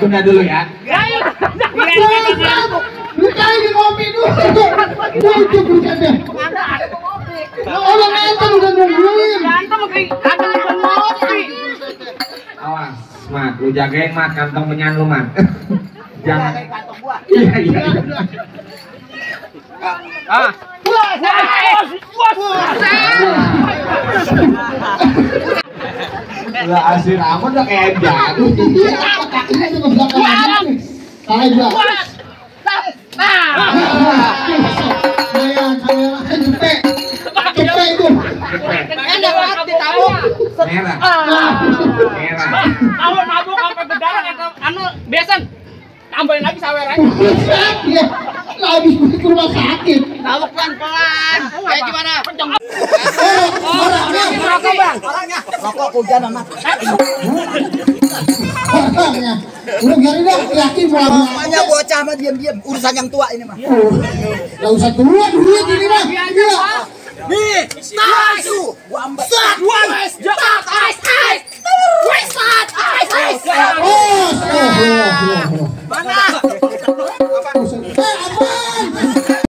tunda dulu ya. Bukan di kopi dulu. Itu bukan deh. Orang nonton udah nungguin. Awas, Mat, lu jagain Mat kantong menyan lu, Mat. Jangan. Kantong gua. Iya. Lah asir aman udah kayak jadu. Kakinya juga belakang. Salah juga. Cepet. Cepet itu. Enak banget ditabuk. Merah. Merah. Kalau nabuk sampai berdarah anu besan. Tambahin lagi sawer aja. Ya, habis ke rumah sakit. Tabuk pelan-pelan. Kayak gimana? Rokok bang. Rokok hujan amat. Orangnya. Udah biarin dah, yakin mau Namanya bocah mah diam-diam. Urusan yang tua ini mah. Gak usah tua, duit ini mah. Iya. Nih, start. Gua ambil. Start.